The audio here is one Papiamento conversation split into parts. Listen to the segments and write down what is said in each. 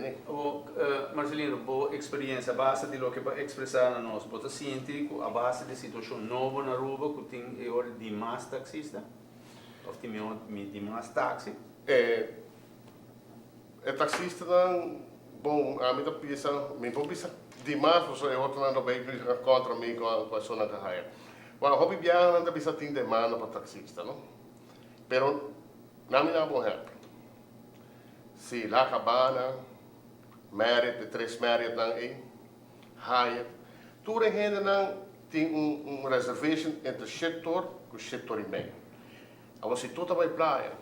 Bo, Marcelino, bo experiencia a base di loke bo a expresa na nos, bo ta sinti cu a base di situacion nobo na Aruba cu tin e ora di mas taxista? Of tin mihor di mas taxi? E e taxistanan, bon, ami ta bisa, mi por bisa di mas pasobra e otronan lo bay bisa contra mi cu cu esunnan ta haya. Wak, hopi biaha nan ta bisa tin demanda pa taxista, no? Pero nan mi da bo un ehempel. Si La Cabana, Marriott, e tres Marriottnan ei, Hyatt, tur e hendenan tin un un reservation entre shete or ku shete or i mei. Awor si tur ta bai playa,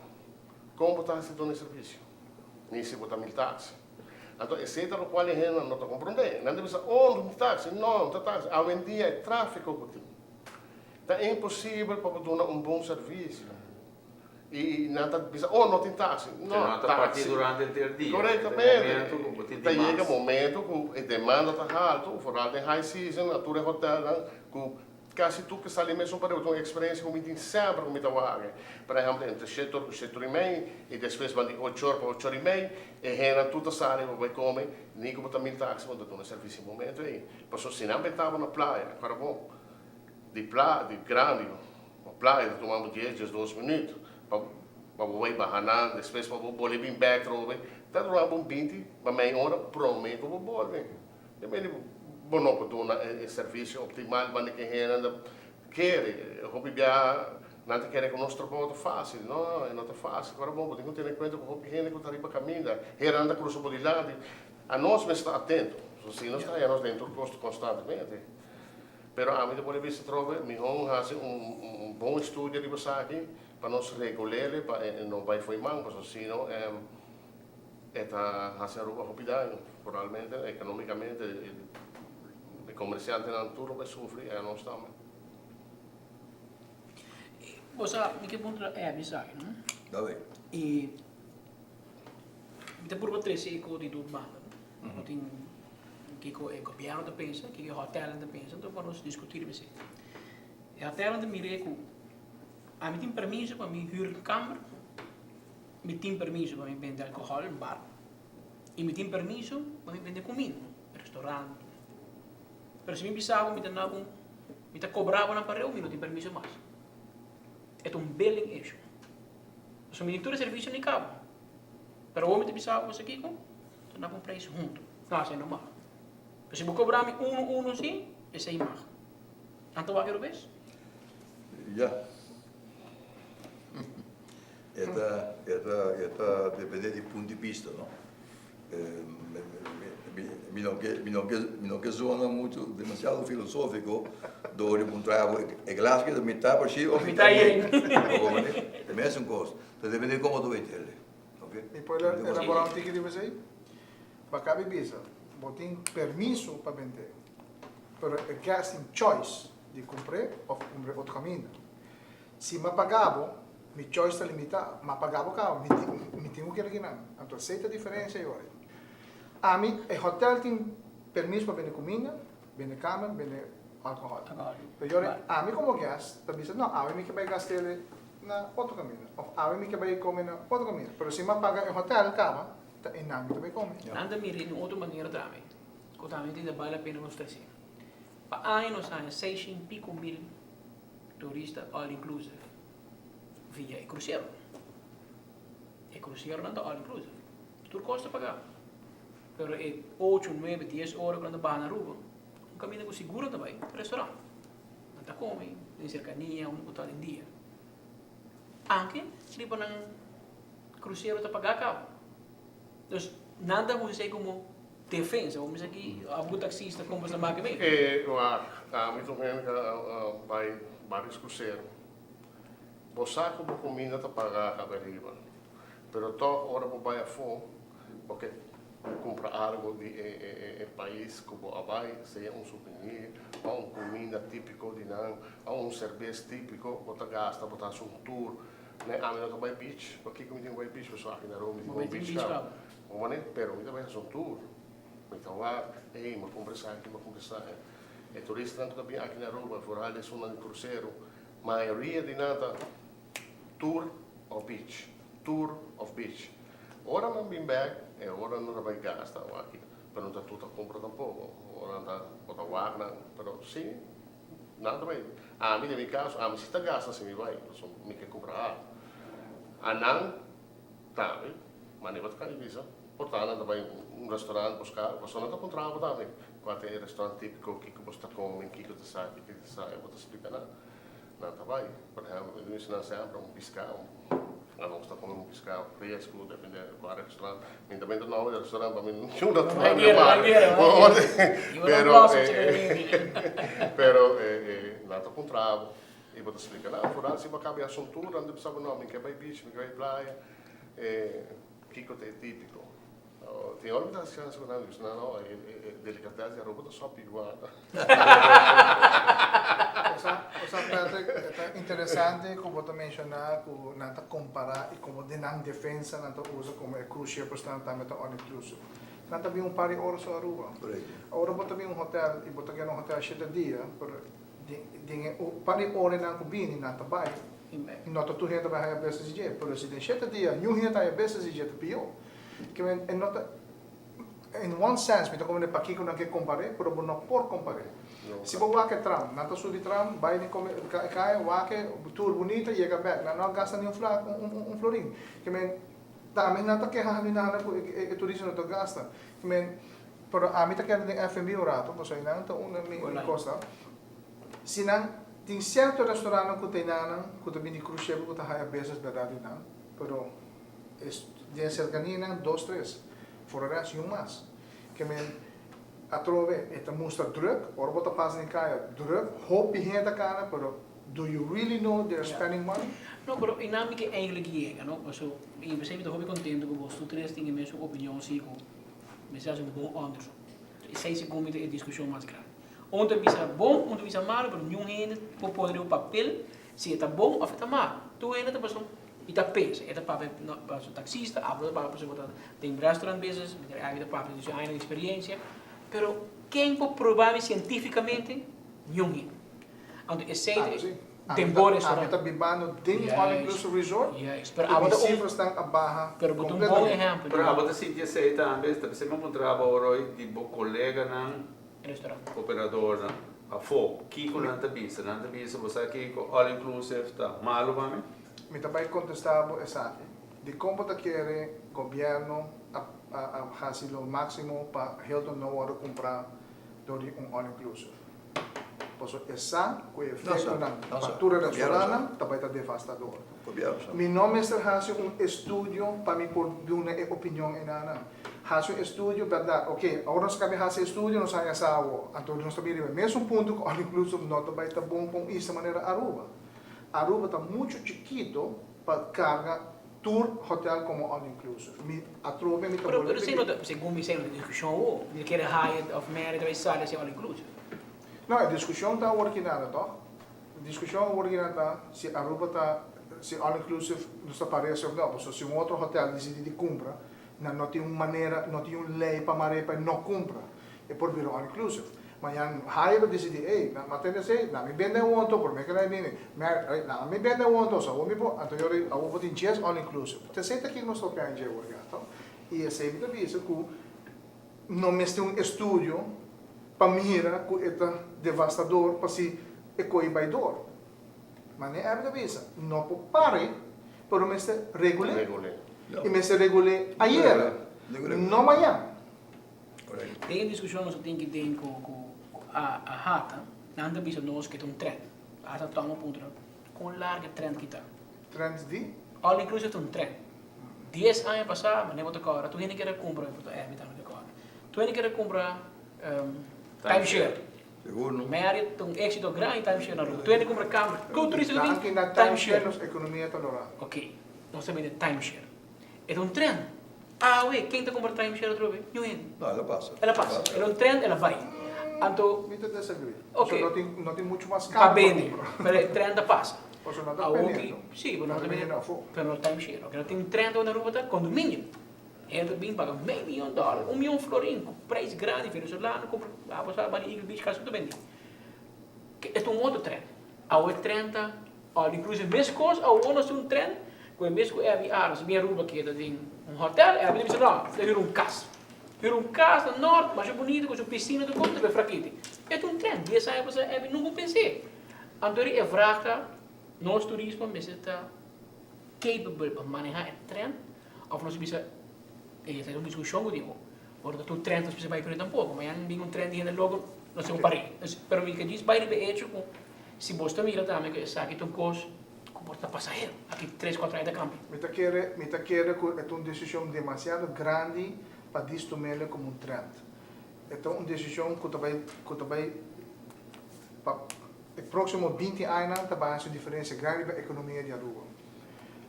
kon bo ta hasi duna e servisio? Ni si bo ta mil taxi. Anto esei ta lokual e hendenan no ta komprondé. Nan ta bisa, oh, no ta taxi. No, no ta taxi. Awendia e trafiko ku tin, ta imposibel pa bo duna un bon servisio. I nan ta bisa, oh, no tin taxi. No, Nan ta parti durante henter dia. Korektamente. Ta yega momento ku e demanda ta haltu, foral den high season, na tur e hotelnan, ku kasi tur ke sali mesun pareu. Ta un eksperensia ku mi tin semper ku mi ta wak. Por ehèmpel, entre shete or ku shete or i mei, i despues ban di ocho or pa ocho or i mei, e hendenan tur ta sali pa bai kome, ni ku bo ta mil taxi bo ta duna servisio e momento ei. Pasobra si nan bentaba na playa, kòrda bon, di pla, di grandi. Bo playa ta tuma bo dies, diesdos minuut pa pa bo bai baha nan, despues pa bo bolbe bin bek trobe, ta dura bo un binti pa mei ora prome ku bo bolbe. Te mende bo no por duna e servisio optimal banda ke hendenan ta kere. Hopi biaha nan ta kere ku nos trabou ta fasil. No, e no ta fasil. Ora bo tin ku tene kuenta ku hopi hende ku ta riba kaminda, hendenan ta krusa bo dilanti. Anos mester ta atento, si nos ta haña nos den tur kos konstantemente. Pero ami ta por bisa atrobe, mihó hasi un bon estudio riba esaki pa nos regul'e pa e no bai fo'i man, pasobra si no e ta hasi Aruba hopi daño, foralmente, economicamente, e comerciantenan tur lo bai sufri i anos tambe. Bo sa, mi ke puntra Abby esaki, no? Dale. I mi ta purba trese e ko di tur banda, no? Bo tin Kiko e gobièrnu ta pensa, kiko e hotèlnan ta pensa, anto pa nos diskutí riba esei. E hotèlnan ta mir'é ku ami tin permiso pa mi hür kamber, mi tin permiso pa mi bende alkohòl, bar, i mi tin permiso pa mi bende kuminda, restorant. Pero si mi bisa bo mi ta na un, mi ta kobra bo nan pareu, mi no tin permiso mas. E ta un billing issue. Pasobra mi tin tur e servisio ni kabo. Pero awor mi ta bisa bo, bo sa kiko? Ta na un prijs huntu. No, esei no mag. Pero si bo kobra mi unu unu si, esei mag. Nan ta wak e robes? Ya. E ta, e ta, e ta depende di punt di bista, no? Mi no ke, mi no ke, mi no ke zona mucho demasiado filosófico door di puntra bo e glas ke ta mitá bashí of mitá yen. E mesun kos. Ta depende komo tu wet'el. Mi por elabora un tiki riba esei? Bakabi bisa, bo tin permiso pa bend'é, pero e guest tin choice di kumpr'é òf kumpr'é otro kaminda. Si mi a paga bo, mi choice ta limitá. Mi a paga bo kaba, mi tin ku keda kinan. Anto esei ta diferensia yora. Ami, e hotel tin permiso pa bende kuminda, bende kamer, bende alkohòl. Pero yora ami komo guest ta bisa, no, awe mi ke bai gast'el na otro kaminda of awe mi ke bai kome na otro kaminda pero si mi a paga e hotel kaba ta einan mi ta bai kome. Nan ta mira di un otro manera tambe ku tambe tin ta bale la pena nos trese. Pa aña nos haña seishen piko mil turista all inclusive via e krusero. E kruseronan ta all inclusive. Tur kos ta pagá. Pero e ocho, nuebe, dies ora ku nan ta baha na Aruba un kaminda ku sigur nan ta bai ta restaurant. Nan ta come den cercania unda cu ta den dia. Anke riba nan crucero ta paga cabo. Dus nan ta usa esey como defensa. Bo mester aki algun taxista con boso ta make mee. E wak, ami ta un hende cu a bay varios crucero. Bo sa cu bo cuminda ta paga caba riba, pero toch ora bo bay afo bo ke Cumpra algo di e pais cu bo a bay, sea un souvenir o un cuminda tipico di nan o un cerbes tipico, bo ta gasta, bo ta haci un tour. Ne, ami no ta bay beach, pakico mi tin cu bay beach? Pasobra aki na Rome mi tin bon beach caba. Bo mane? Pero mi ta bay haci un tour. Mi ta wak, ey, mi a cumpra esaki, mi a cumpra esaki. E turistanan cu ta bin aki na Aruba, vooral esunnan di crucero, mayoria di nan ta tour of beach, tour of beach. Ora nan bin bek. E ora nan ta bai gasta awaki, pero no ta tur ta kumpra tampoko. Ora nan ta bo ta wak nan, pero si nan ta bai. Ami den mi kaso, ami si ta gasta si mi bai, pasobra mi ke kumpra algu. Anan tambe, manera bo ta kaba di bisa, por ta nan ta bai un restaurant buska, pasobra nan ta puntra bo tambe, kua ta e restaurant tipiko, kiko bo ta kome, kiko ta sa, kiko ta sa, e bo ta splika nan. Nan ta bai. Por ehempel, mi bisa nan semper un piská, anos ta kome un piská fresku, depende di kua restaurant. Mi ta benta nomber di restaurant pa mi no yuda tuma mi mano. Pero, pero nan ta puntra bo i bo ta splika nan. Foral si bo a kaba e asuntu, nan ta bisa bo, no, mi ke bai beach, mi ke bai playa, kiko ta e tipiko. Tin ora mi ta hasi chance ku nan, mi bisa nan, no, e delikatès di Aruba ta sòpi igual. Osa Patrick, e ta interesante ku bo ta menshoná ku nan ta kompará i komo den nan defensa nan ta usa komo e cruise shippersnan tambe ta all inclusive. Nan ta bin un par di ora so Aruba. Ora bo ta bin un hotel i bo ta keda un hotel shete dia, pero den e par di oranan ku bini nan ta bai i no ta tur hende ta bai haya business di dje, pero si den shete dia niun hende ta haya business di dje ta pió. Kimen e no ta. In one sense mi ta komprende pakiko nan ke kompar'é, pero bo no por kompar'é. Si bo wak e tram, nan ta subi tram, bai den kaya, wak e tur bunita, yega bèk. Nan no a gasta ni un fla, un florin. Ke men, tambe nan ta keha di nada ku e turista no ta gasta. Ke men, pero ami ta keda den F&B un rato, pasobra einan ta unda mi kos ta. Si nan tin sierto restaurantnan ku ta einanan, ku ta bini cruise ship ku ta haya business bèrdat di nan, pero. Es den serkanianan dos tres, for e rest yun mas. Ke men atrobe e ta mustra druk, ora bo ta pasa den kaya druk, hopi hende ta kana pero do you really know they are spending money? No, pero einan mi ke eigenlijk yega, no? Paso mi p'esei mi ta hopi kontento ku boso tur tres tin e mesun opinion si ku mester hasi un bon onderzoek. Esei segun mi ta e diskushon mas grandi. Un ta bisa bon, un ta bisa malo, pero niun hende por pone riba papel si e ta bon òf e ta malo. Tur hende ta paso I ta pensa, e ta papia pa su taxista, abo ta papia pasobra bo ta den restaurant business, mi ta ta papia di su añanan di experiencia, pero ken por proba mi cientificamente? Niun hende. Anto esey ta den bo restaurant. Ami ta bibando den un all inclusive resort, Juist, pero abo i ta mi un, cifrasnan a baha pero bo ta un bon completamente. ehempel. Pero abo ta sinti esey tambe, ta bisa mi a puntra abo Roy, di bo coleganan Restaurant. Operadornan afó, kiko nan ta bisa? Nan ta bisa, bo sa kiko, all inclusive ta malu pa mi? Mi ta bai kontestá bo esaki. Dikon bo ta kere gobièrnu a a hasi lo máksimo pa Hilton no wòrdu kumprá dor di un all inclusive? Pasobra e sa ku e efektonan pa tur e restorantnan ta bai ta devastador. Mi no mester hasi un estudio pa mi por duna e opinion enanan. Hasi un estudio bèrdat. Oke, awor nos kabe hasi estudio, nos haña sa awor. Anto nos ta bini riba e mesun punto ku all inclusive no ta bai ta bon pa un isla manera Aruba. Aruba ta mucho chikito pa carga tur hotel como all inclusive. Mi atrobe mi ta Pero, bolbe pero pidi. si no ta, segun mi sey no ta discusion awo. Mi ta kere Hyatt of Marriott ta bay sali haci all inclusive. No, e discusion ta awor ki nada toch? E discusion awor ki nada ta si Aruba ta, si all inclusive nos ta parece of no. Pasobra si un otro hotel dicidi di cumpra, nan no tin un manera, no tin un ley pa mare pa e no cumpra. E por bira all inclusive. Mañan Haya ta disidí, ey, nan a tende esey, nan mi bende awor anto, promé ke nan bini, Mary, ey, nan mi bende awor anto, so awor mi por, anto yori, awor bo tin djes all inclusive. Ta esey ta kiko nos ta opia dje awor gato. I esey mi ta bisa ku no mester un estudio pa mira ku e ta devastador pa si e koe bai dor. Mane Abby ta bisa, no por pare, pero mester regul'é. I mester regul'é ayera, no mañan. Den e diskushon nos a tin ki den ku ku a a hata, nan ta bisa nos ke ta un trend. Hasta Tom a puntra, kon larga e trend kita? Trend di? All inclusive ta un trend. Dies aña pasá, manera bo ta kòrda, tur hende kier a kumpra, mi por ta mi tambe ta kòrda, tur hende kier a kumpra timeshare. Sigur no. Marriott ta un éxito grandi timeshare na Aruba. Tur hende kumpra kamer. Tur turista ku Danki bin, na timeshare. timeshare nos ekonomia ta lorá. Oké, nos ta bende timeshare. E ta un trend. Awe, ken ta kumpra timeshare atrobe? Niun hende. No, el a pasa. El a pasa. El a un trend, el a bai. Anto. Mi ta desagree. Ok. Pasobra no tin, no tin muchu mas Pa kamer pa bende. kumpra. Pero e trend a pasa. Pasobra no ta Awo ki, bendiendo. si, pero no Ta ta bendiendo bendiendo. afó. Pero no timeshare. Oke, no tin un trend awe na Aruba ta condominio. Hende ta bin paga mei miyon dòler, un miyon florin, ku prijs grandi. Venezolano kumpra, abo sa, bani Eagle Beach kasi tur ta bendi. E ta un otro trend. Awe e trend ta all inclusive. Meskos awo nos tin un trend. Ku en bes ku Abby Arends bin Aruba keda den un hotel, Abby ta bisa no, ta hür un kas. Hür un kas na nort, masha bunita ku su pisina tur kos, ta bai frakiti. E ta un trend, dies aña pasá Abby nunka pens'é. Anto e vrag ta, nos turismo mester ta capable pa maneha e trend of nos bisa, e ta un diskushon ku tin ku, ora ta tur trend nos bisa bai kuné tampoko, mañana bin un trend di hende loko, nos tin ku par'é. Pero mi ke djis bai riba e echo ku si bos ta mira tambe ku esaki ta un kos Ku por ta pasahero. Aki tres kuatro aña ta kambia. Mi ta kere, mi ta kere ku e ta un desishon demasiado grandi pa distumele komo un trend. E ta un desishon ku ta bai, ku ta bai pa e próksimo binti añanan ta bai hasi un diferensia grandi pa ekonomia di Aruba.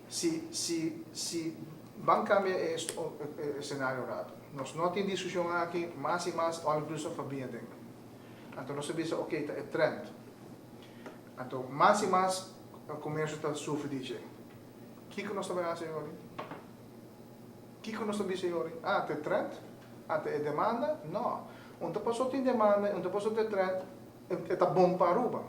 Si, si, si ban kambia e e senario un rato. Nos no tin diskushon aki, mas i mas all inclusive a bini aden. Anto nos ta bisa ok ta e trend. Anto mas i mas komersio ta sufri di dje. Kiko nos ta bai hasi ayori? Kiko nos ta bisa ayori? Ah, ta e trend? Ah, ta e demanda? No. Un ta paso tin demanda i un ta paso ta e trend, e ta bon pa Aruba.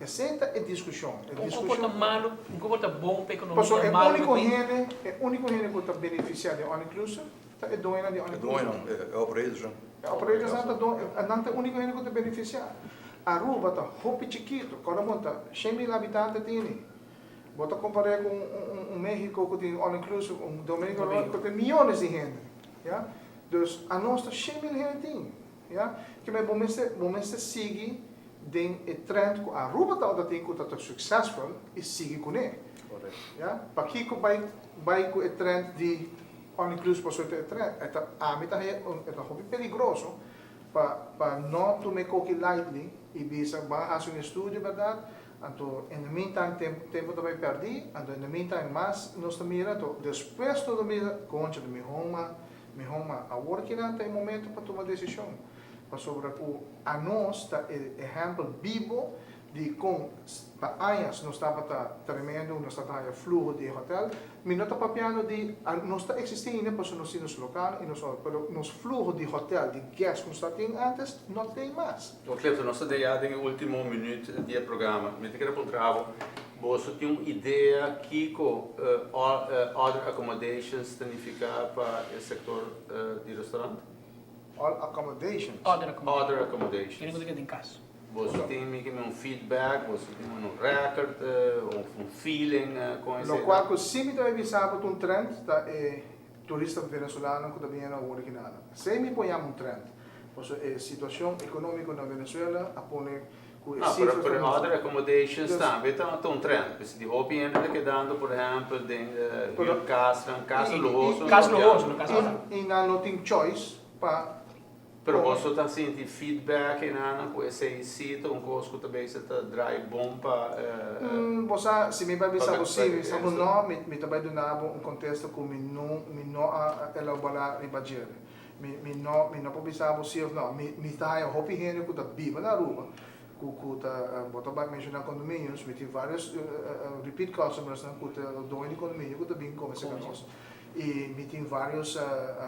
Esei ta e diskushon. E Un ku diskushon por ta malu, un ku por ta bon pa ekonomia, Pasobra e malu pa úniko pais. hende, e úniko hende ku ta benefisiá di all inclusive ta e doñonan di all E inclusive. doñonan, e operators. E operators ta don, nan ta e úniko hende ku ta benefisiá. Aruba ta hopi chikito, kòrda bon ta shen mil habitante tini. Bo ta kompar'é ku un Mexico ku tin all inclusive, un Dominican Republic ku tin miyones di hende, ya. Dus anos ta shen mil hende tin, ya. Keme bo mester bo mester sigui den e trend ku Aruba tabata tin ku ta ta successful i sigui kuné, ya. Pakiko bai bai ku e trend di all inclusive pasobra ta e trend? E ta ami ta haña e ta hopi peligroso Pa pa no tuma e koki lightly y bisa ban haci un estudio berdad, anto in the meantime tempo tempo ta bay perdi, anto in the meantime mas nos ta mira anto despues nos ta mira concha ta miho ma miho ma awor kinan ta e momento pa tuma decision pasobra cu anos ta e ehempel bibo di con pa añas nos tabata tremendo, nos tabata haya fluho di e hotel. Mi no ta papiando di nos ta existi ainda pasobra nos tin nos local y nos pero nos fluho di hotel, di guest cu nos tabata tin antes no tin mas. Don Clifton, nos ta deya den e ultimo minuut di e programa. Mi ta kere puntra bo, boso tin un idea kico other accommodations ta nifica pa e sector di restaurant? All accommodations? Other accommodations. Other accommodations. Kende cu ta keda den cas. Boso tin mi un feedback, boso tin un record of un feeling con esey? Locual cu si mi ta bay bisa bo ta un trend ta e turista venezolano cu ta biniendo awor aki nada. Esey mi por yama un trend. Pasobra e situacion economico na Venezuela a pone cu e No, pero cifras ta pero mucho. other accommodations Dus tambe ta ta un trend. Pues di hopi hende ta kedando por ehempel den Pero huur casnan, casa y luhoso y Cas luhoso, no cas barato. y nan no tin choice pa Pero boso ta sinti feedback enanan ku esei si ta un kos ku ta bezig ta draai bon pa Bo sa, si mi bai bisa bo si, mi bisa bo no, mi ta bai duna bo un kontesta ku mi no mi no a elaborá riba djere. Mi mi no mi no por bisa bo si of no. Mi mi ta haña hopi hende ku ta biba na Aruba ku ku ta bo ta bai menshoná condominiums, mi tin varios repeat customersnan ku ta doño di condominio ku ta bin kome serka nos. I mi tin varios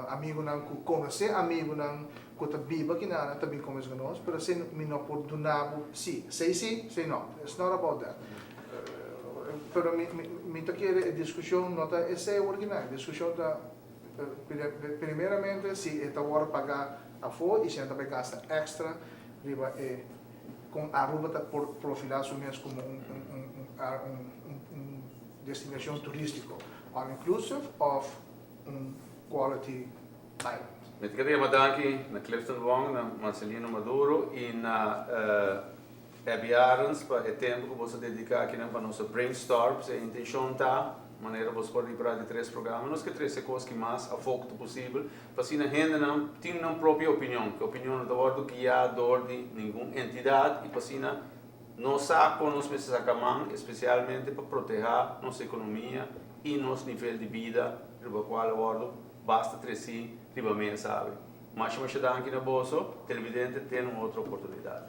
amigunan ku konosé amigunan ku ta biba kinan ta bin komes ku nos, pero esei mi no por duna bo sí, esei sí, esei no. It's not about that. Pero mi mi ta kere e diskushon no ta esei awor kinan, e diskushon ta primeramente si e ta wòrdu pagá afó i si nan ta bai gasta èkstra riba e kon Aruba ta por profilá su mes komo un un un Destinashon turístiko, all inclusive òf un quality island? Mi ta kere yama danki na Clifton Wong, na Marcelino Maduro y na Abby Arends pa e tempo cu boso a dedica akinan pa nos a brainstorm. E intencion ta, manera boso por ripara di tres programa, nos ke trece cos ki mas afo cu ta posibel pa asina hendenan tin nan propio opinion, cu e opinion no ta wordo guia door di ningun entidad y pa asina Nos sa kon nos mester saka man, espesialmente pa protehá nos ekonomia i nos nivel di bida riba kual a wòrdu basta tresí riba mesa awe. Masha masha danki na boso, televidente, te un otro oportunidat.